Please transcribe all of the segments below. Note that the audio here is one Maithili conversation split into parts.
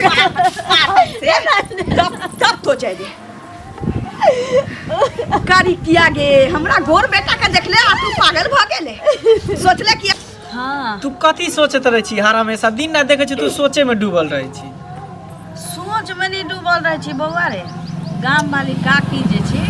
से तब तब तो जाए दे करी किया गे हमरा गोर बेटा के देखले आ तू पागल भ गेले सोचले कि हाँ। तू कथी सोचैत रहै छी हर हमेशा दिन राति देखै छी तू सोचे में डूबल रहै छी। सोच में नहीं डूबल रहै छी बौआ रे। गाम वाली काकी जे छी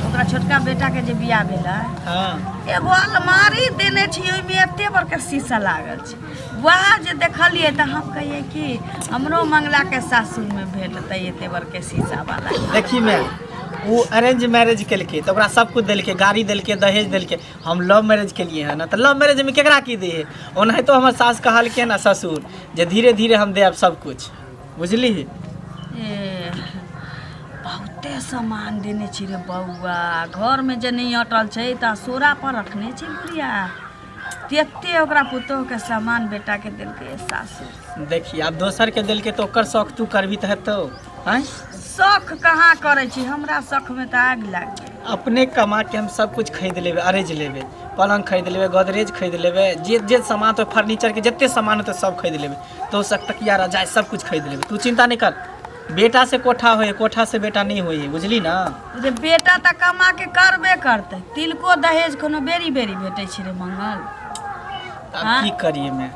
ओकरा छोटका बेटा के जे बियाह भेलै, हाँ, एगो अलमारी देने छी, ओहिमे एते बड़का शीशा लागल छै। वएह जे देखलियै तऽ हम कहियै कि हमरो मंगलाके सासुरमे भेटतै एते बड़के शीशा वाला। देखी मैं वो अरेंज मैरिज केलकै तऽ ओकरा सब कुछ देलकै, गाड़ी देलकै, दहेज देलकै। हम लव मैरिज केलिए हन तऽ लव मैरिज में केकरा की दे है। ओनाहितो हमर सास कहलकै ना ससुर जे धीरे धीरे हम देब सब कुछ, बुझली? ए बहुते सामान देने छी रे बौआ, घरमे जे नहि अटल छै तऽ असोरा पर रखने छै बुढ़िया। तेते ओकरा पुतोहके सामान बेटाके देलकै सासुर। देखी आब दोसर के देलकै तऽ ओकर शौक तू करबी तऽ हेतौ? आँय, शौक कहाँ करै छी, हमरा शौकमे तऽ आगि लागि गेल। अपने कमा के हम सब कुछ खरीद लेबै, अरेज लेबै, पलंग खरीद लेबै, गोदरेज खरीद लेबै, जे जे सामान तो फर्नीचर के जते सामान होतै सब खरीद लेबै, तो सब तकिया रजाई सब कुछ खरीद लेबै। तू चिंता नहीं कर, बेटा से कोठा होए, कोठा से बेटा नहीं होए, बुझली ना? जे बेटा तऽ कमा के करबे करतै, तिलको दहेज कोनो बेरी बेरी भेटै छै रे मंगल। आब हाँ? की करिए मैं,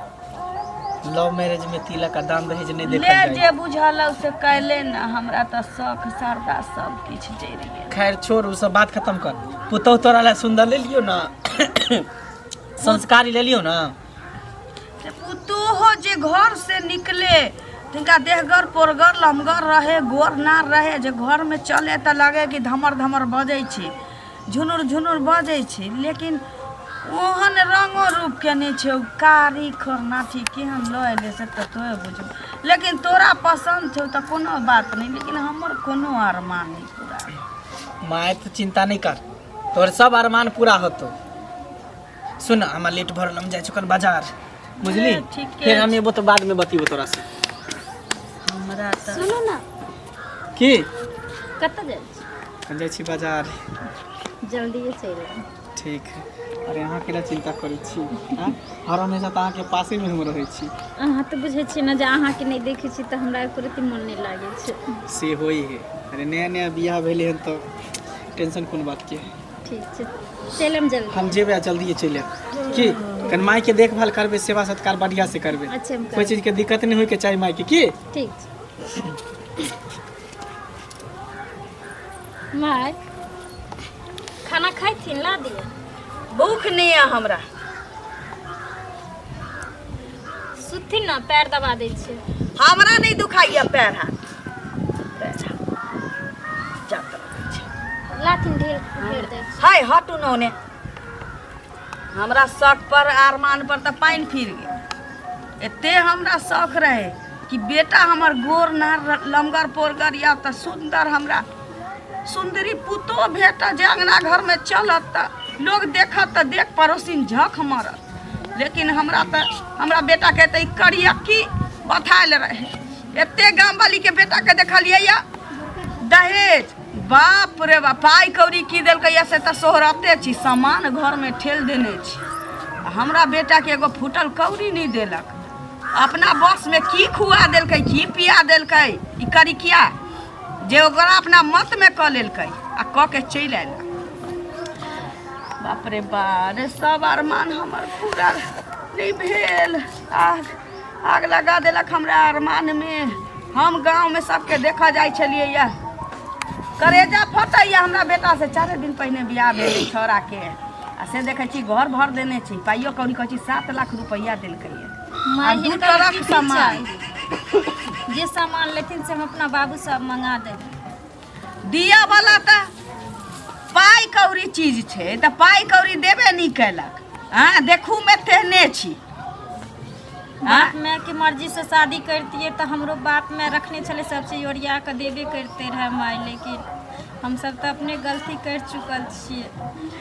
लव मैरिज में तिलक आ दान दहेज नहीं ले देखल जाए। जे बुझल हौ से कैले न, हमरा तऽ शौख श्रद्धा सब किछु जरि गेल। खैर छोड़, उ सब बात खत्म कर। पुतोह तोरा ला सुंदर ले लियो ना, संस्कारी ले लियो ना। से पुतोहो जे घर से निकले तिनका देहगर पोरगर लमगर रहे, गोर नार रहे, जे घरमे चले तऽ लगे कि धमर धमर बजै छै, झुनुर झुनुर बजै छै, लेकिन ओहन रंगो रूपके नहि छै। ओ कारी खोरनाठी केहन लऽ एलै से तऽ तोहे बुझू। लेकिन तोरा पसन्द छौ तऽ कोनो बात नहि, लेकिन हमर कोनो अरमान नहि पूरा। माय तू चिंता नहीं कर, तोहर सब अरमान पूरा होतो। सुन, हमरा लेट भर, हम जाइ छी बाजार, बुझली? ठीके। फेर हम एबो तऽ बाद में बतियबो तोरा से। हमरा तऽ सुनू ने। की? कतऽ जाइ छी? हम जाइ छी बाजार। जल्दिए चलि आउ। ठीक है। अरे अहाँ केना चिंता करै छी? आँय? हर हमेशा तऽ अहाँके पासेमे हम रहै छी। अहाँ तऽ बुझै छियै ने जे अहाँके नहि देखै छी तऽ हमरा एको रत्ती मन नहि लागै छै। से होइ है। अरे नया नया बियाह भेलै हन तऽ टेंशन कोन बातके? ठीक छै, चलि आयब जल्दी। हम जेबै आ जल्दिए चलि आयब। की कनि मायके देखभाल करबै, सेवा सत्कार बढ़िआँ से करबै। अच्छा, हम कोइ करबै। चीजके दिक्कत नहि होइके चाही मायके। की ठीक छै माय, खाना खाइथिन? ला दिअ। भूख नहि यऽ हमरा। सुतथिन ने, पैर दबा दै छियै। हमरा नहि दुखाइया पैर हाथ, पैर हाथ जा तऽ लगै छै। लाथिन, ढेर ढेर दै छी। हाय हटू न ओने। हमरा शौक पर अरमान पर तऽ पानि फिर गेल। एते हमरा शौक रहे कि बेटा हमर गोर नार लमगर पोरगर या तऽ सुन्दर हमरा सुन्दरी पुतोह भेटत, जे अङ्गना घरमे चलत तऽ लोग देखत तऽ देख पड़ोसिन झख मरत। लेकिन हमरा तऽ हमरा बेटाके तऽ ई करियक्की बथायल रहे। एते गामवालीके बेटाके देखलियै या दहेज, बाप रे बाप, पाइ कौड़ी की देलकै या से तऽ सोहरते छी, सामान घरमे ठेल देने छी। आ हमरा बेटाके एगो फूटल कौड़ी नहि देलक। अपना बसमे की खुआ देलकै, की पिया देलकै ई करिकिया जे ओकरा अपना मतमे कऽ लेलकै आ कऽ के चलि आयल। बाप रे बाप रे, सब अरमान हमर पूरा नहि भेल। आग आग लगा देलक हमरा अरमानमे। हम गाँवमे सबके देखऽ जाइ छलियै यऽ, करेजा फटैया हमरा बेटा से। 4 दिन पहिने बियाह भेलै छौड़ाके आ से देखै छी घर भर देने छी, पाइयो कौड़ी कहै छी 7 लाख रुपैआ देलकै। माय, आ दू हिनकर ट्रक की सामान। चाही? जे सामान लेथिन से हम अपना बाबू से मंगा देब। दिया वाला तऽ पाइ कौड़ी चीज छै तऽ पाइ कौड़ी देबे नहि केलक। हँ, देखू मे तेहने छी। बाप माय के मर्जी से शादी करतियै तऽ हमरो बाप माय रखने छलै, सब चीज ओरिया कऽ देबे करते रहै माय, लेकिन हमसब तऽ अपने गलती कर चुकल छियै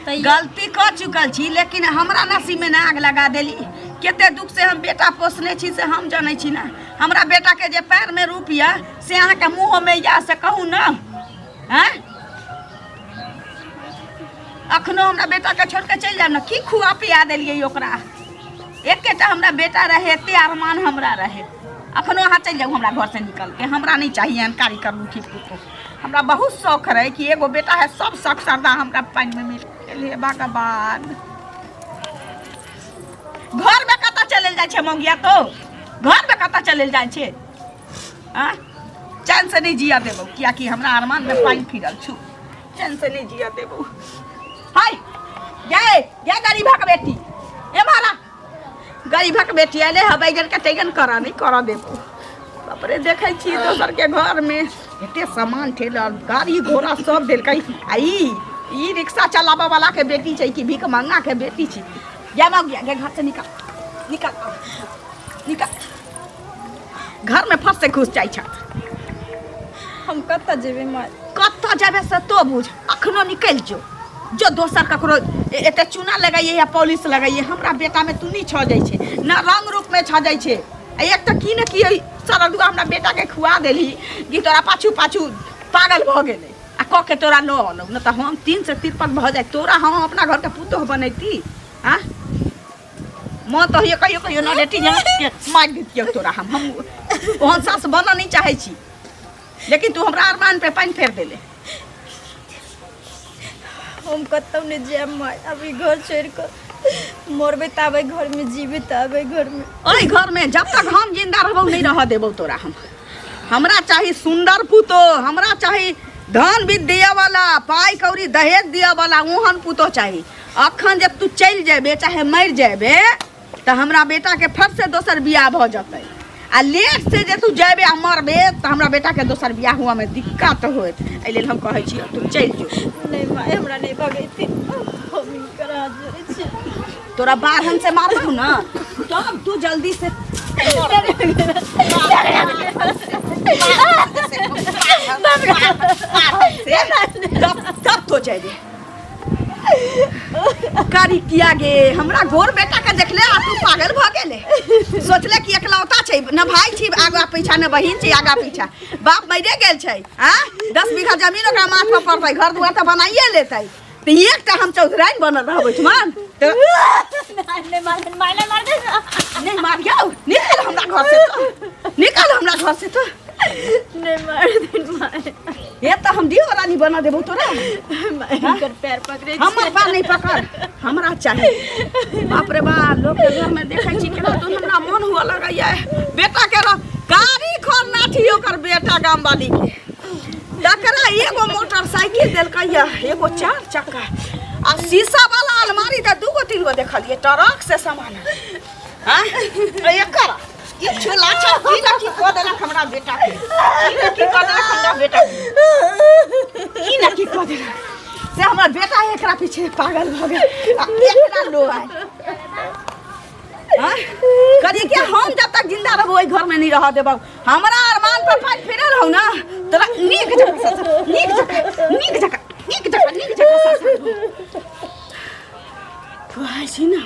तैयो गलती कऽ चुकल छी, लेकिन हमरा नसीबमे ने आग लगा देली। कते दुख से हम बेटा पोसने छी से हम जनै छी ने। हमरा बेटाके जे पैरमे रूप यऽ से अहाँके मुँहमे यऽ से कहू ने? आँय, अखनो हमरा बेटाके छोड़ि कऽ चलि जायब ने? की खुआ पिया देलियै ओकरा? एकेटा हमरा बेटा रहे, एते अरमान हमरा रहे। अखनो अहाँ चलि जाउ हमरा घरसँ निकल के हमरा नहि चाही एहन कारी करलूठी पुतोह। हमरा बहुत शौक रहै कि एगो बेटा है, सब शौक श्रद्धा हमरा पानिमे मिल गेल। हे भगवान, घरमे कतऽ चलि जाइ छै मौगिया तो? घरमे कतऽ चलि जाइ छै? आँय, चैन से नहि जिया देबौ, कियाकि हमरा अरमानमे पानि फिरल छौ। चैन से नहि जिया देबौ। हाय गे गे गरीबक बेटी, ए मारा गरीबक बेटी अयलै हँ, बैगन के तैगन करऽ नहि करऽ देबौ। बाप रे, देखै छी दोसरके घरमे एते सामान ठेलल, गाड़ी घोड़ा सब देलकै, आ ई ई रिक्शा चलाबऽ वाला के बेटी छै कि भीख मंगा के बेटी छै? जा मौगिया गे, घर से निकल, निकल, निकल। घरमे फट से घुस जाइ छथि। हम कतऽ जेबै माय? कतऽ जेबै से तो बुझ। अखनो निकलि जो, जो दोसर ककरो एते चूना लगैए या पॉलिश लगैए, हमरा बेटामे तू नहि छजै छै न, रंग रूपमे छजै छै। आ एक तऽ की ने की सरदुआ हमरा बेटाके खुआ देलही कि तोरा पाछू पाछू पागल भऽ गेलै आ कऽ के तोरा लऽ अनौ न तऽ हम 3 से 53 भऽ जाइ, तोरा हम अपना घरके पुतोह बनैती। आँ, माँ तऽ होइए कहियो कहियो न रेटी के मारि दैतियौ तोरा। हम ओहन सास बनऽ नहि चाहै छी, लेकिन तू हमरा अरमान पे पानि फेर देले। हम कतौ नहि जायब माय। अभी घर छोड़ि कऽ मरबै तऽ आबै घरमे, जीबै तऽ आबै घरमे। ओहि घरमे जब तक हम जिंदा रहबौ नहि रहऽ देबौ तोरा हम। हमरा चाही सुंदर पुतोह, हमरा चाही धन विद्या वाला, पाइ कौड़ी दहेज दिअ वाला, ओहन पुतोह चाही। अखन जे तू चलि जेबे चाहे मरि जेबे तऽ हमरा बेटाके फट से दोसर बियाह भऽ जेतै, आ लेट से जे तू जेबे आ मरबे तऽ हमरा बेटाके दोसर बियाह हुअमे दिक्कत होयत। एहि लेल हम कहै छियौ, तू चलि जो। नहि माय, हमरा नहि भगैथिन। हम हिनकर हाथ जोड़ै छी। तोरा बारहन से मारबौ न तब तू जल्दी से तब तब तो जाइबे। कारी किया गे, हमरा गोर बेटा के देखले आ तू पागल भऽ गेले। सोचले कि एकलौता छै, न भाई छै आगा पीछा, न बहिन छै आगा पीछा, बाप मरे गेल छै, आ 10 बीघा जमीन ओकरा माथ पर पड़तै, घर दुआर तऽ बनाइए लेतै, तऽ एकटा हम चौधराइन बनल रहबै ठुमान तऽ। नहि मार माय, नहि मार। नहि मारियौ। निकल हमरा घर से तो, निकल हमरा घर से तो। नहि मार दिन माय। हे, तऽ हम दियो रानी बना देबौ तोरा। माय, हिनकर पैर पकड़ै छी। हमर बाल नहीं पकड़, हमरा चाही। बाप रे बाप, लोग के घर में देखै छी केना तो हमरा मन हुआ लगैया। बेटा के गाड़ी खोर नाठी ओकर बेटा गाम वाली के, तकरा एगो मोटरसाइकिल देलकै या एगो चार चक्का आ शीशा वाला अलमारी तऽ दूगो तीन गो देखलियै, ट्रक से सामान। हाँ, एकर ई छोला छा की ना की कऽ देलक हमरा बेटा के, की ना की कऽ देलक हमरा बेटा के, की ना की कऽ देलक से हमरा बेटा एकरा पीछे पागल भऽ गेल आ एकरा लो आय। हाँ? करिए कि हम जब तक जिंदा रहबो ओहि घर में नहीं रह देबौ। हमरा अरमान पर पानि फिरल हौ ना, तोरा नीक जकाँ नीक जकाँ, नीक जकाँ, नीक जकाँ, नीक जकाँ ससुर। तू आइ छी ना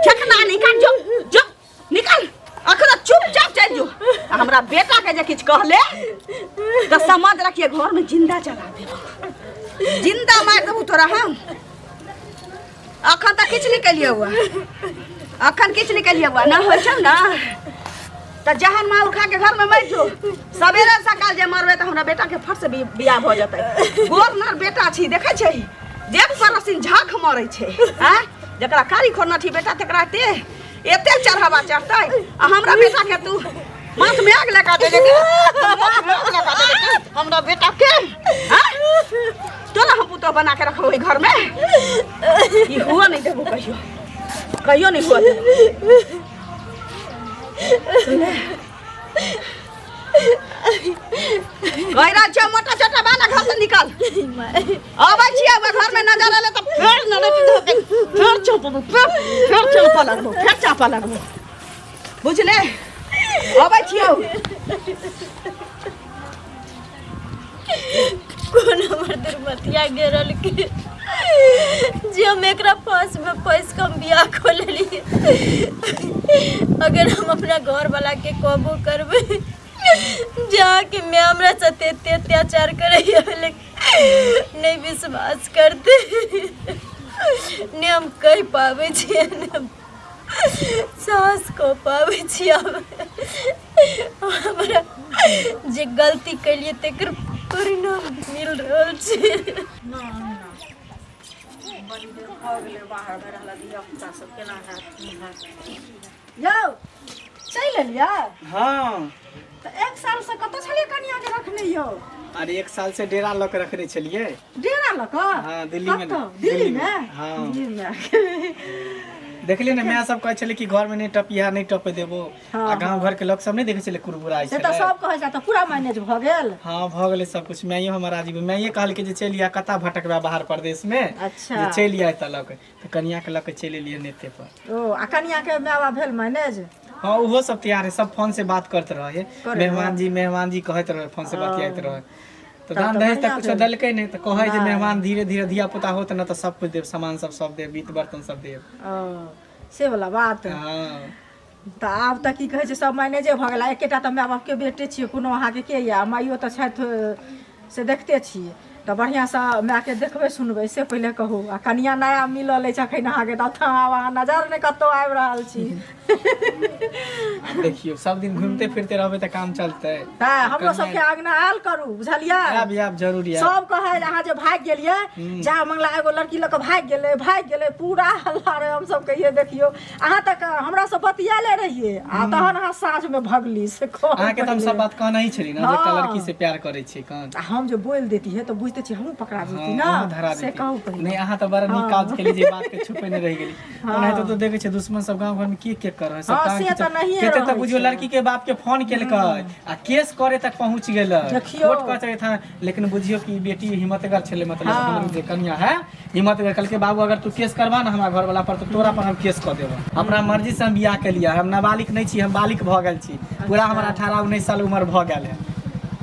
ठेकना निकाल, जो जो निकाल, अखन चुपचाप चलि जो। आ हमरा बेटा के जे किछु कहले तऽ समझ रखिए घर में जिंदा जला देबो, जिंदा मारि देबो तोरा हम। अखन तऽ किछु नहि केलियै हुआ, अखन किछु नहि केलियै हुआ। ना होइ छौ ना तऽ जहन माउर खा के घर में मरि जो। सवेरे सकाल जे मरबै तऽ हमरा बेटा के फट से बियाह भऽ जेतै। गोर नार बेटा छी, देखै छै जेब परसिन झाँख मरै छै। आँय, जकरा कारी खोरना छी बेटा तकरा एते एते चढ़ावा चढ़तै, आ हमरा बेटा के तू माथ में आग लगा देले, माथ में आग लगा देले हमरा बेटा के। आँय? तोरा हम पुतोह बना के रखबो घर में, ई हुआ नहीं देबो, कहियो कहियो नहीं हुआ देबो। कहि रहल छियौ, मोटा छोटा बाना घर से निकल। अबै छियै ओहि घर में नजर एलै तऽ फेर ननद धो के फेर चौपबो, फेर फेर चापा लगबो, फेर चापा लगबो, बुझले? अबै छियौ। कोन हमर दुर्मतिया गेरल के जे हम एकरा फांस में फंस के हम बियाह कऽ लेलियै। अगर हम अपना घर वाला के कहबो करबै जे अहाँके माय हमरा साथे एते अत्याचार करैया, लेकिन नहि विश्वास करते, नहि हम कहि पाबै छियै, नहि हम साहस कऽ पाबै छी आब। हमरा जे गलती केलियै तकर परिणाम मिल रहल छै। बड़ी देर भऽ गेलै बाहरमे रहला, धिया पुता सब केना हैत, की हैत? यौ, चलि एलियै? हाँ। तऽ एक सालसँ कतऽ छलियै कनियाके रखने यौ? अरे, एक साल से डेरा लऽ के रखने छलियै। डेरा लऽ कऽ? हाँ, दिल्ली में। कतऽ? दिल्ली में? हाँ। दिल्ली में। देखलियै ने, माय सब कहै छलै कि घर में नहि टपिहा, नहि टपे देबो। आ गाँव घर के लोग सब नहि देखै छलै, कुरबुराइ से तऽ छलै। सब कहै छै, तऽ पूरा मैनेज भऽ गेल? हाँ, भऽ गेलै सब कुछ। माइयो हमर राजी भेल। माइये कहलकै जे चलि आ, कतऽ भटकबे बाहर परदेश में। अच्छा। जे चलि आ एतऽ लऽ के, तऽ कनिया के लऽ के चलि एलियै नेते पर। ओ, आ कनियाके माय बाप भेल मैनेज? हाँ, ओहो सब तैयार है। सब फोन से बात करते रहे। करे। मेहमान जी, मेहमान जी कहैत रहे, फोन से बतियाइत रहे। तऽ तब दान तऽ दहेज तऽ बढ़िआँ कुछो भेल। देलकै नहि, तऽ कहै जे मेहमान धीरे धीरे धिया पुता होत ने तऽ सब कुछ देब, सामान सब सब देब, बीत बर्तन सब देब। ओ, से वाला बात। हाँ। तऽ आब तऽ की कहै छै, सब मैनेजे भऽ गेल। आ एकेटा तऽ माय बापके बेटे छियै, कोनो अहाँके के यऽ? माइयो तऽ छथि, से देखते छियै। तऽ बढ़िआँसँ मायके देखबै सुनबै, से पहिले कहू। आ कनिया नया मिलल अछि अखन अहाँके, तऽ आब अहाँ नजर नहि कतहु आबि रहल छी। आब देखियौ, सब दिन घूमते फिरते रहबै तऽ काम चलतै? तऽ हमरो सबके अङ्गना आयल करू, बुझलियै? आयब, आयब, जरूर आयब। सब कहै जे अहाँ जे भागि गेलियै, जा मंगला एगो लड़की लऽ कऽ भागि गेलै, भागि गेलै, पूरा हल्ला रहै। हमसब कहियै, देखियौ, अहाँ तक हमरा सब बतियाले रहियै आ तहन अहाँ साँझमे भगली, से कहू। अहाँके तऽ हम सब पहिले। बात कहने ही छली ने जे एकटा हाँ। लड़की से प्यार करै छी कन। आ हम जे बोलि देती है तऽ बुझते छी हमहूँ पकड़ा जेती। हाँ, ने अहूँ धरा से देती। कहू पहिले। नहि, अहाँ तऽ बड़ा नीक काज केली जे बात के छुपेने रहि गेली। ओनाहिते तऽ देखै छै दुश्मन सब गाँव घर में के के कर सब। हाँ, टांग से खींचल। तऽ नहिये कते तऽ रहै बुझियौ छै। लड़की के बाप के फोन केलकै आ केस करे तक पहुंच गेलै। देखियौ। कोर्ट कचहरी थाना। लेकिन बुझियौ कि बेटी हिम्मतगर छलै, मतलब हमर जे कनिया है हिम्मतगर। कहलकै, बाबू, अगर तू केस करबा ना हमरा घर वाला पर तऽ तोरा पर हम केस कऽ देबो। अपना मर्जी से हम बियाह केलियै, हम नाबालिग नहि छी, हम बालिग भऽ गेल छी पूरा। हमर 18-19 साल उम्र भऽ गेल है,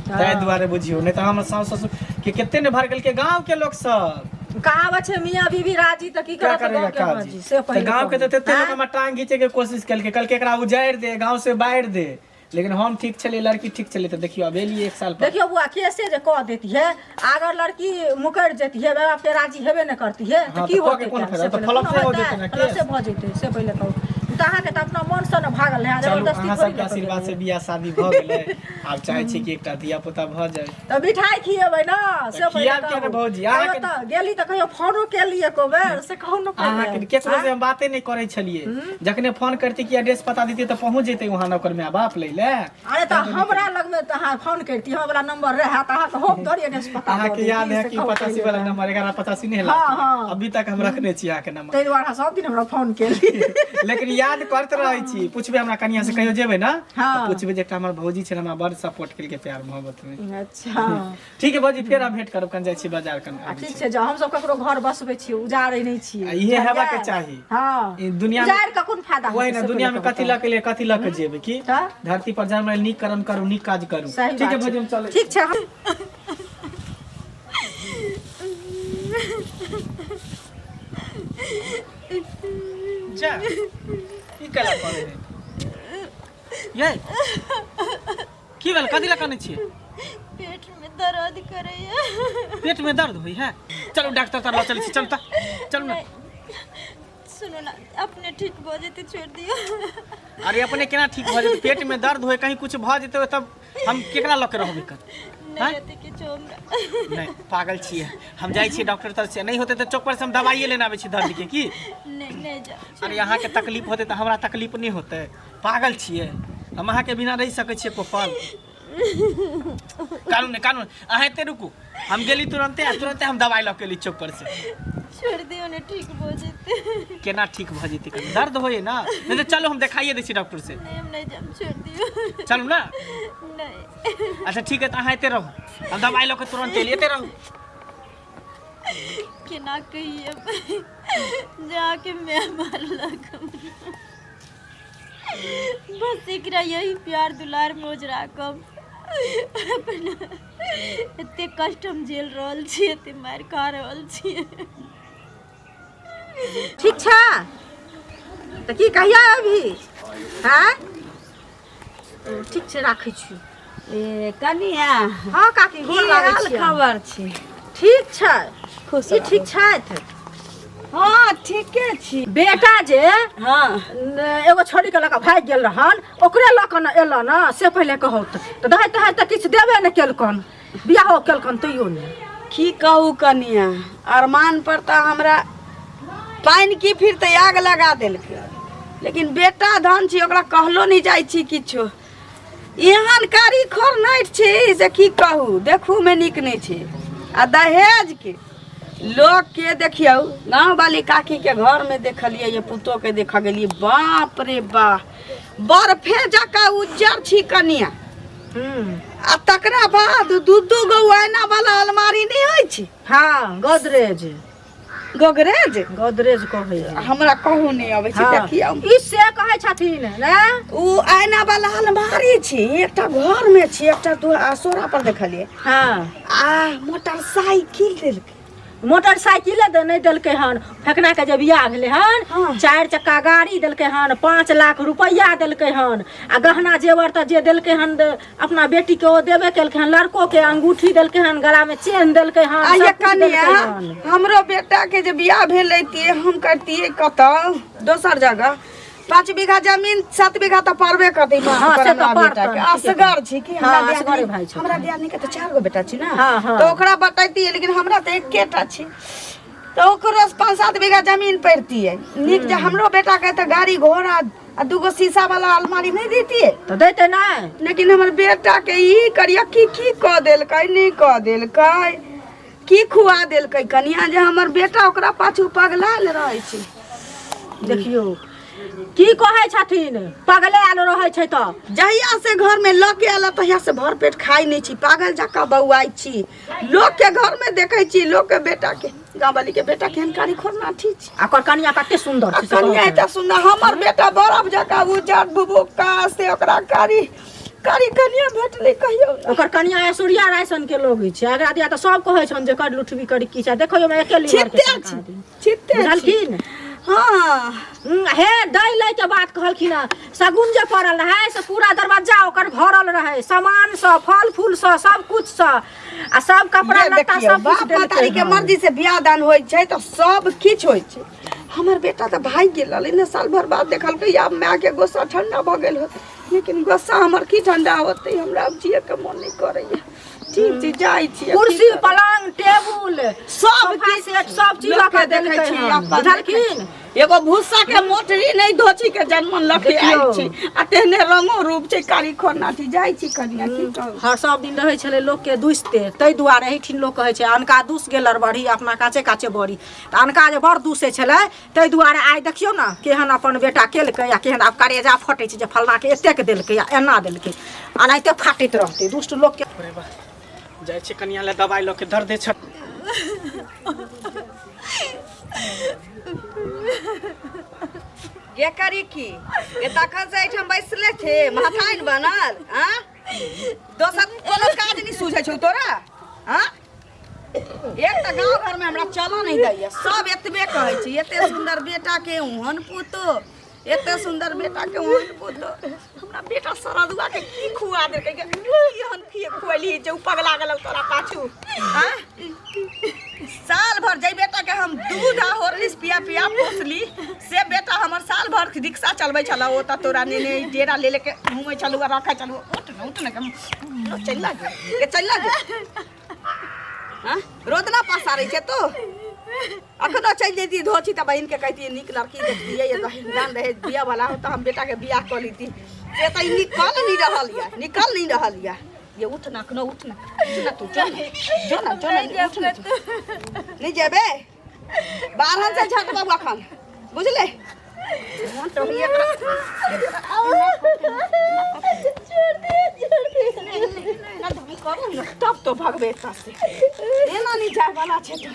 ताहि दुआरे बुझियौ। नहि तऽ हमर साउस ससुर के कते ने भर गेलकै गाँव के लोक सब। कहावत छै, मियाँ बीबी राजी तऽ की क्या करत करेगा गाँव के काजी? मर्जी, से तऽ पहिले गाँव के कहू। तऽ तते लोक आँय? हमर टांग घीचे के कोशिश केलकै, कहलकै एकरा उजाड़ि दे, गाँव से बाहर दे। लेकिन हम ठीक छलियै, लड़की ठीक छलै, तऽ देखियौ आब एलियै एक साल पर। देखियौ बुआ, केसे जे कऽ देती है, अगर लड़की मुकरि जेती है, माय बाप के राजी हेबे नहि करती है, तऽ हाँ, की तऽ कऽ होतै? के कोन से फायदा? तऽ पहिले फलप से कोनो हो होतै? जेतै ने फलप से केस। भऽ जेतै, से पहिले कहू। तऽ अहाँके तऽ अपना मनसँ ने भागल है, चलू, जबरदस्ती अहाँ थोड़ी सबके ने आशीर्वाद से कऽ। बियाह शादी भऽ गेलै। आब चाहै छी कि एकटा धिया पुता भऽ जाय। तऽ मिठाई खिएबै ने, से पहिले खियाब किया ने कहू। भौजी? अहाँके- कहियो तऽ गेली तऽ कहियो फोनो केली एको बेर, से कहू ने पहिले। अहाँके केकरो से हम बाते नहि करै छलियै। जखने फोन करती कि एड्रेस पता देती तऽ पहुँच जेतै वहाँ नौकर माय बाप लै ले। अरे, तऽ हमरा लगमे तऽ अहाँ फोन करती, हमरा वाला नंबर रहै तऽ अहाँके हम थोड़ी एड्रेस पता दऽ अहाँके देती, याद है से कि कहू 85 पहिले। वाला नंबर 1185 नहीं है? हाँ, लास्ट हाँ। अभी तक हम रखने छी अहाँके नंबर। ताहि दुआरे अहाँ सब दिन हमरा फोन केली। लेकिन याद करते रहै छी। पूछबै हमरा कनिया से कहियो जेबै ने, हाँ। तऽ पूछबै जे एकटा हमर भौजी छै, हमरा बड़ सपोर्ट केलकै प्यार मोहब्बत में। अच्छा। ठीक है भौजी, फेर हम भेंट करब। कन जाइ छी बाजार कन आ आबै ठीक छी। छै, जाउ। हमसब ककरो घर बसबै छियै, उजाड़ै नहि छियै। आ इहे हेबाक बुझलियै? चाही। हँ। ई दुनिया में- उजाड़ि कऽ कोन फायदा वही हेतै, ने से दुनिया में पहिले कथी कहू। लऽ के लिए, कथी लऽ के जेबै की? तऽ? धरती पर जन्म लेल नीक कर्म करू, नीक काज करू। सही ठीक है बात भौजी, हम चलै। ठीक छै, हम जा, ई केला करै है ये? की भेल? कथी लए कनै छियै? पेट में दर्द करैया। पेट में दर्द होइ है? चलू, डॉक्टर तर लऽ चलै छी। चलू तऽ, चलू ने। सुनू ने, अपने ठीक भऽ जेतै, छोड़ि दियौ। अरे, अपने केना ठीक भऽ जेतै? पेट में दर्द होय, कहीं कुछ भऽ जेतै तब हम केकरा लऽ के रहबै कन? नहि हेतै किछो हमरा। नहि, पागल छियै? हम जाइ छियै डॉक्टर तर से, नहि होतै तऽ चौक पर से हम दवाइए लेने आबै छी दर्द के की। नहि, नहि जाउ। अरे, अहाँके तकलीफ होतै तऽ हमरा तकलीफ नहि होतै? पागल छियै? हम अहाँके बिना रहि सकै छियै एको पल? कानू नहि, कानू नहि। अहाँ एते रुकू, हम गेली तुरन्ते आ तुरन्ते हम दवाइ लऽ के एली चौक पर से। छोड़ि दियौ ने, ठीक भऽ जेतै। केना ठीक भऽ जेतै? कनि दर्द होइए ने। नहि तऽ चलू, हम देखाइए दै छी डॉक्टर से। नहि, हम नहि जायब, छोड़ि दियौ। चलू ने। नहि। अच्छा ठीक है, तऽ अहाँ एते रहू, हम दवाइ लऽ के तुरन्त एली। एते रहू। केना कहिए जाके मैं मारलक हमरा। बस एकरा यही प्यार दुलार में ओझरा कऽ अपना एते कष्ट हम झेल रहल छी, एते मारि खा रहल छी। ठीक छै, तऽ की कहिया अभी? हँ, ठीक छै, राखै छी। ए कनिया। हँ काकी, की गोर लागै हाल छी। खबर छै? ठीक छै। खुश ई रहू। ठीक छथि? हाँ ठीके छी। बेटा जे हाँ एगो छोड़ी के लऽ कऽ भागि गेल रहन, ओकरे लऽ कऽ ने एलऽ ने, से पहिले कहू तऽ दहेज तहेज तऽ किछु देबे नहि केलकन, बियाहो केलकन तैयो नहि। की कहू कनिया, अरमान पर तऽ हमरा पानि की फिर तऽ आग लगा देलकै, लेकिन बेटा धन छी, ओकरा कहलो नहि जाइ छी किछो। एहन कारी खोरनाइट छी से की कहू, देखूमे नीक नहि छै। आ दहेजके लोकके देखियौ, गाँववाली काकीके घरमे देखलियै, ये पुतोहके देखऽ गेलियै, बाप रे बाप, बर्फे जकाँ उज्जर छी कनिया। आ तकरा बाद दू दू गो आइना वाला अलमारी नहि होइ छै? हाँ, गोदरेज। गोदरेज, गोदरेज कहै है। हमरा कहू नहि अबै छै। हाँ। देखियौ, ई से कहै छथिन ने, ओ आइना वाला अलमारी छी, एकटा घर में छी, एकटा दू असोरा पर देखलियै। हाँ। आ मोटरसाइकिल देलकै। मोटरसाइकिले दे नहि देलकै हन। फेकना के जे बियाह भेलै हन, हाँ। 4 चक्का गाड़ी देलकै हन, 5 लाख रुपैआ देलकै हन, आ गहना जेवर तऽ जे देलकै हन अपना बेटी के ओ देबे केलकै हन, लड़को के अंगूठी देलकै हन, गला में चेन देलकै हन, आ ये सब कुछ देलकै कनिया हन। हमरो बेटा के जे बियाह भेल रहितियै, हम करतियै कतऽ दोसर जगह, 5 बीघा जमीन 7 बीघा तऽ पड़बे करतै माँ हाँ, पर से तऽ हमरा बेटा के। पड़तनि, ठीके। असगर छी कि हमरा हाँ, असगरे दियादनी, भाय छथिन। हमरा दियादनी के तऽ 4 गो बेटा छी ने, हाँ, हाँ। तऽ ओकरा बतैतियै, लेकिन हमरा तऽ एकेटा छी, तऽ ओकरो 5-7 बीघा जमीन पड़तियै नीक जे। हमरो बेटा के तऽ गाड़ी घोड़ा आ 2 गो शीशा वाला अलमारी नहि दैतियै? तऽ दैते नहि। लेकिन हमर बेटा के ई करिया की की कऽ देलकै, नहि कऽ देलकै, की खुआ देलकै कनिया जे हमर बेटा ओकरा पाछू पगलायल रहै छै। देखियौ की कहै छथिन, पगले आयल रहै छै तऽ। जहिया से घर में लऽ के आयल तहिया से भर पेट खाइ नहि छी, पागल जकाँ बौआइ छी। लोक के घर में देखै छी, लोक के बेटा के, गाँववाली के बेटा केहन कारी खोरना ठीक छै। आ ओकर कनिया कते सुन्दर आ छै से कनिया कहू। एते सुन्दर, हमर बेटा बरफ जकाँ उज्जर बुबुक्का, से ओकरा कारी कारी कनिया भेटलै कहियौ ने। ओकर कनिया ऐश्वर्या राय सन के लोग छै। अगरा दिया तऽ सब कहै छन जे कर लुठबी करी की छै, देखो ओहिमे एके लीवर के छिते छन छी आदमी। छिते छी। बुझलखिन? हाँ। हे दै लै के बात कहलखिन हँ, शगुन जे पड़ल रहै से पूरा दरवाजा ओकर भरल रहै सामान सँ, फल फूल सँ, सब कुछ सँ, आ सब कपड़ा ये लत्ता देखियौ, सब कुछ बाप देलकै महतारी के हन। मर्जी से बियाह दान होइ छै तऽ सब किछु होइ छै। हमर बेटा तऽ भागि गेल रहलै ने, साल भर बाद देखलकै आब माय के गुस्सा ठंडा भऽ गेल होत, लेकिन गुस्सा हमर की ठंडा होतै? हमरा आब जिए के मन नहि करैया। ठीक छी, जाइ छी। कुर्सी पलंग टेबुल सब सोफा किछु सेट सब चीज लऽ लोक कऽ के देखै देलकै छी, हन। अपन बुझलखिन? देखै छी। एगो भूसा के मोटरी नहि धोची के जनमन लके आयल देखियौ। छी, आ तेहने रंगो रूप छै, कारी खोरनाठी। जाइ छी कनिया, की कहू। हर सब दिन रहै छलै लोकके दुसिते, ताहि दुआरे एहिठिन लोक कहै छै अनका दुस गेल बड़ी अपना काचे काचे बड़ी। तऽ अनका जे बड़ दुसै छलै, ताहि दुआरे आइ देखियौ ने केहन अपन बेटा केलकै आ केहन आब करेजा फटै छै जे फलनाके एतेक देलकै आ एना देलकै, एनाहिते फाटैत रहतै दुष्ट लोकके। अरे वाह, जाइ छी कनिया लए दबाइ लऽ के, दर्दे छ। ये करी की ये तखन से एहिठाम बैसले छे महथाइन बनल? आँ, दोसर कोनो काज नहि सूझै छौ तोरा? आँ, एक तऽ गाँव घरमे हमरा चलऽ नहि दैया, सब एतबे कहै छै, एते सुन्दर बेटाके ओहन पुतोह, एते सुन्दर बेटाके ओहन पुतोह। हमरा बेटा सरदुआ के की खुआ देलकै, केहन खुएली जे उ पगला गेलौ तोरा पाछू? आँ, साल भर जाहि बेटाके हम दूध आ हॉर्लिक्स पिया पिया पोसली, से बेटा हमर साल भर रिक्शा चलबै छलौ, ओतऽ तोरा नेने डेरा ले लेके घूमै छलू आ रखै छलू। उठ ने, उठ ने, चलि गे, चलि गे। हाँ, रोदना पसारै छै तो अखनो चलि जैती धोची तऽ बहिनके कहितियै नीक लड़की देखतियै, ये दान दहेज दिअ वाला हो तऽ हम बेटाके बियाह कऽ लीती। से तऽ ई निकल नहि रहल यऽ, निकल नहि रहल यऽ। ये उठ ना, अखनो उठ ना, उठ ना तू, जो ना, जो ना, जो ना, उठ ना तू। नहि जेबे बारहन से झट बाबू अखन, बुझले? मोन तऽ होइए एना धम करू ने तब तो भगबे एतऽ से, एना नहि जाय वाला छै। तऽ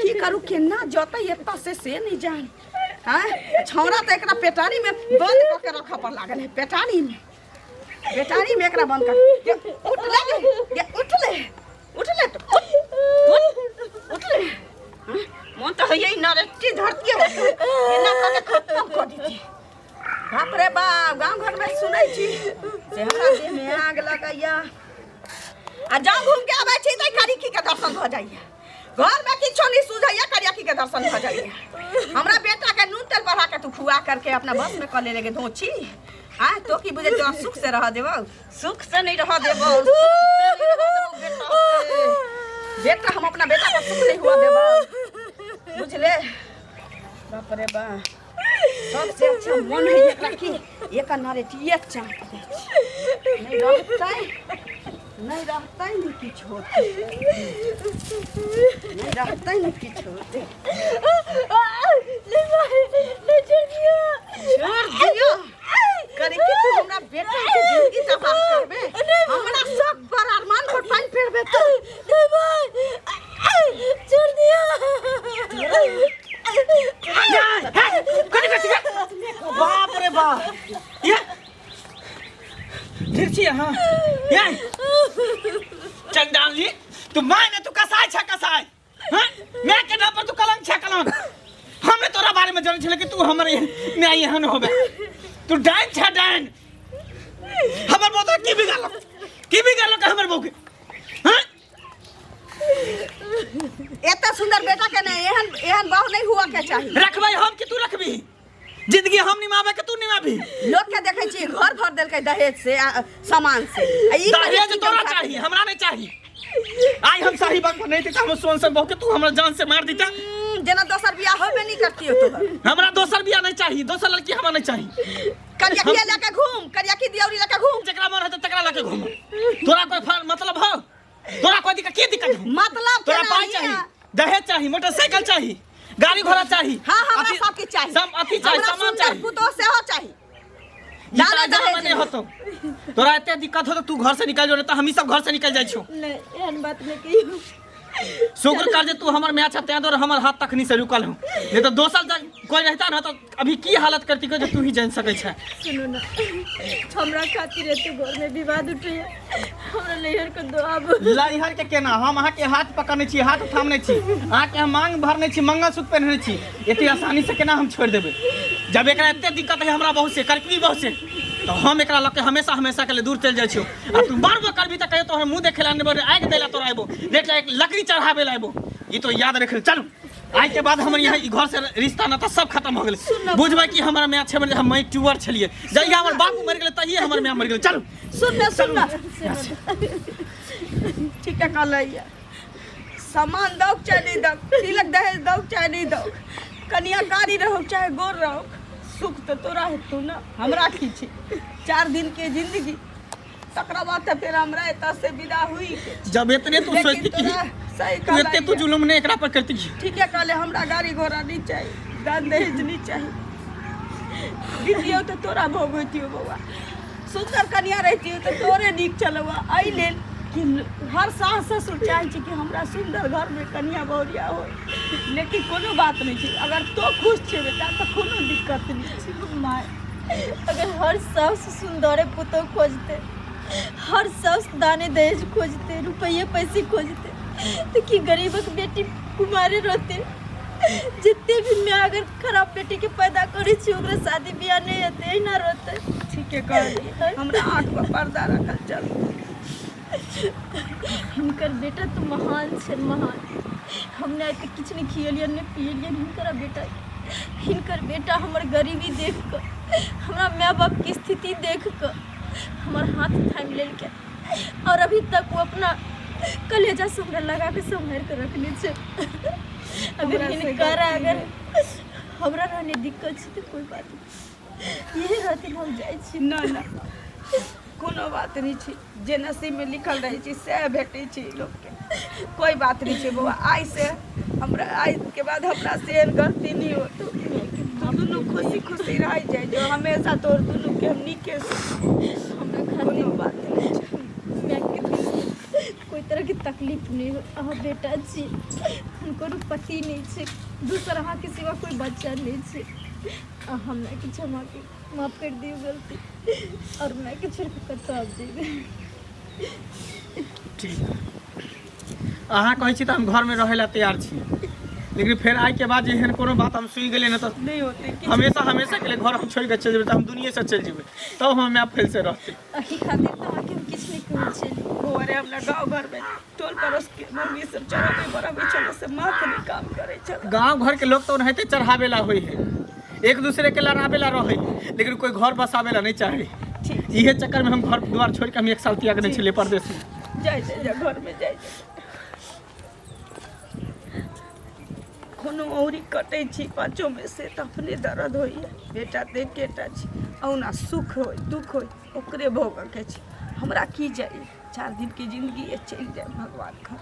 की करू, केना जतै एतऽ से, से नहि जान। आँय, छौड़ा तऽ एकरा पेटारीमे बन्द कऽ के रखऽ पर लागल है, पेटारीमे, पेटारीमे एकरा बन्द कर। ये, उठ ले गे, ये, उठ ले, उठ ले तो, उठ, उठ, उठ ले। हाँ, मोन तऽ होइए ई नरेटी धरती एना कऽ के खत्म कऽ दीती। बाप रे बाप, गाँव घरमे सुनै छी से हमरा देहमे आग लगैया। आ जाउ घूम के आबै छी तऽ करिकी के दर्शन भऽ जाइया। घर में किछो नहीं सूझैया, करियाकी के दर्शन भऽ जाइए। हमरा बेटा के नून तेल बढ़ा के तू खुआ करके अपना बस में कऽ ले लेगे धोछी। आ तो की बुझे तोरा सुख से रह देबौ? सुख से नहीं रह देबौ, सुख से नहीं रह देबौ बेटा के। बेटा हम अपना बेटा पर सुख नहीं हुआ देबौ, बुझले? बाप रे बा, सबसे अच्छा मन है एकरा की एक नरेटिए चाप दै छी। नहीं रहतै, नहीं रहतै, नहीं किछु होतै, नहीं रहतै, नहीं किछु होतै। छोड़ दियो करे कि तू हमरा बेटा के जिंदगी तबाह करबे? हमरा सब पर अरमान पर पानी फेरबे तू? छोड़ दियो। कथी कथी? बाप रे बाप, ये ठीक छी अहाँ? ये चंडाली, तू माय ने, तू कसाई छ, कसाई। हाँ, मैं के नाम पर तू कलंक छ, कलंक। हमें तोरा बारे में जानै छले कि तू हमर न्याय एहन होबे। तू डाइन छ, डाइन। हमर बहू तोरा की बिगाड़लक? की बिगाड़लक हमर बहू के? हाँ, एते सुंदर बेटा के नहीं एहन एहन बहू नहीं हुआ के चाही। रखबै हम कि तू रखबी? जिंदगी हम निमाबे के तू निमाबी? लोग के देखै छी घर भर देलकै दहेज से आ, सामान से। आ ई दहेज कही तोरा चाही, हमरा नहीं चाही। आइ हम सही बात पर नहीं देता, हम सोन से बहू के तू हमरा जान से मार देता। जेना दोसर बियाह होबे नहीं करती हो तोहर। हमरा दोसर बियाह नहीं चाही, दोसर लड़की हमरा नहीं चाही। करियकिया लेके घूम, करियकी दियौरी लेके घूम। जकरा मन हेतै तकरा लके घूम। तोरा कोई मतलब हो? तोरा कोई दिक्कत? की दिक्कत हो? मतलब तोरा केना पाई हिया? चाही, दहेज चाही, मोटरसाइकिल चाही, गाड़ी घोड़ा चाही? हाँ, हमरा अथी- सब किछु चाही। सब अथी चाही, हमरा सामान सुंदर चाही। पुतोह सेहो चाही। ई दादा तऽ जमाना दहेज नहि होतौ। तोरा एते दिक्कत होतौ, तू घर से निकल जो, नहीं तऽ हमही सब घर से निकल जाइ छियौ। नहीं, एहन बात नहीं कहियो। शुक्र कर जे तू हमर माय छ, तें दुआरे हमर हाथ तखनी से रुकल हूँ, नहीं तो दोसर जग कोई रहता ना तो अभी की हालत करती जे तू ही जान सकै छै। सुनू ना, हमरा खातिर एते घर में विवाद उठैया, हमरा नैहर के दो आब। लैहर के केना? हम अहाँके हाथ पकड़ने छी, हाथ थामने छी, अहाँके हम मांग भरने छी, मंगलसूत्र पहिरने छी। एते आसानी से केना हम छोड़ि देबै? जब एकरा एते दिक्कत है हमरा बहुत से करकरी बहुत से, तो हम एकरा लऽ के हमेशा हमेशा के लिए दूर चलि जाइ छियौ। आ तू मारबो करबी तऽ कहियो तोहर मुँह देखे ला नहि, आगि दै ला तोरा अयबो, देख ला, एक लकड़ी चढ़ाबे ला अयबो, ई तो याद रख। चलू, आइ के बाद हमर यहाँ ई घर से रिश्ता नाता सब खत्म हो गेलै। बुझबै कि हमरा माय छै, हम मैट्यूर छलियै। जहिया हमर बाबू मरि गेलै तहिए हमर माय मरि गेलै। चलू। सुन ने, सुन ने, ठीक है कहलै, सामान दौ चाहे नहीं दौ, तिलक दहेज दौ चाहे नहीं दौ, कनिया कारी रहो चाहे गोर रहो, सुख तो तोरा हेतौ ना, हमरा की छै? 4 दिन के जिंदगी, तकरा बाद तऽ फेर हमरा एतऽ से विदा हुई के छै। जब इतने तू लेकिन सोचती कि तोरा सही तू एते तू कहलै। जुलुम नहीं एकरा पर करती। ठीक है कहले, हमरा गाड़ी घोड़ा नहीं चाहिए, दान दहेज नहीं चाहिए। दितियौ तऽ तोरा भोग होइतियौ बौआ, सुन्दर कनिया रहितियौ तऽ तोरे नीक चलौआ। एहि लेल कि हर सास ससुर चाहै छै कि हमरा सुन्दर घरमे कनिया बहुरिया हो, लेकिन कोनो बात नहि छै। अगर तो खुश छै बेटा तऽ कोनो दिक्कत नहि छै। माय, अगर हर सास सुंदरे पुतोह खोजते, हर सास दाने दहेज खोजते, रुपये पैसे खोजते, तो की गरीबक बेटी कुमारे रहते? जितने भी मैं अगर खराब बेटी के पैदा करे छी, ओकरा शादी बियाह नहीं हेतै, एहिना रहते। ठीके कहलियै, हमरा आँख पर पर्दा रखल चल। हिनकर बेटा तो महान छै, महान। हमने आइ तक किछु नहि खियलियन, नहि पियलियन हिनकर बेटा। हिनकर बेटा हमर गरीबी देख कऽ, हमरा माय बापके स्थिति देख कऽ हमर हाथ थामि लेलकै और अभी तक वो अपना कलेजा से हमरा लगा के सम्हारि कऽ रखने छै। अगर हमरा से हिनकर गलती अगर हमरा रहने दिक्कत छै तऽ कोइ बात नहि, यही रहथिन, हम जाइ छी। ना ना, कोनो बात नहि छै। जे नसीबमे लिखल रहै छै सएह भेटै छै लोकके। कोइ बात नहि छै बौआ। आइ से हमरा, आइके बाद हमरा से एहन गलती नहि होतौ। तू दुनू खुशी खुशी रहै जाइ जो, हमेशा तोर दुनूके हम नीके से। हमरा खातिर कोनो बात नहि छै। मायके कोई तरहके तकलीफ नहि हो। अहाँ बेटा छी, हुनकर पति नहि छै दोसर, अहाँके सिवा कोई बच्चा नहि छै। आ हमरा के क्षमा के माफ कर दियौ गलती और मायके छोड़ि कऽ कतऽ आब जेबै? ठीक, अहाँ कहै छी तऽ हम घरमे रहै लए तैयार छी, लेकिन फेर आइके बाद जे एहन कोनो बात हम सुनि गेलियै ने तऽ नहि होतै किछु। हमेशा हमेशा के लिए घर हम छोड़ि कऽ चलि जेबै, तऽ हम दुनिये से चलि जेबै, तब हमर माय फेर से रहतै। एहि खातिर तऽ अहाँके हम किछु नहि कहै छली। बौआ रे, हमरा गाँव घरमे टोल पड़ोसके मम्मी सब चढ़बै बढ़बै छलै से चल। गांव घर के लोग तो ओनाहिते चढ़ावे ला होई है, एक दूसरे के लड़ावे ला रहे, लेकिन कोई घर बसावे ला नहीं चाहे। ठीक। इहे चक्कर में हम घर द्वार छोड़ के हम एक साल त्याग नहीं छलिए परदेश में। जाय जाय जा, घर में जाय जा। कोनो औरी कटै छी पाँचो में से तऽ अपने दर्द होइए। बेटा तऽ एकेटा छी, औना सुख होय दुख होय ओकरे भोगऽके छै, हमरा की जाइए। 4 दिनके जिंदगी ये, चलि जाय भगवान घर।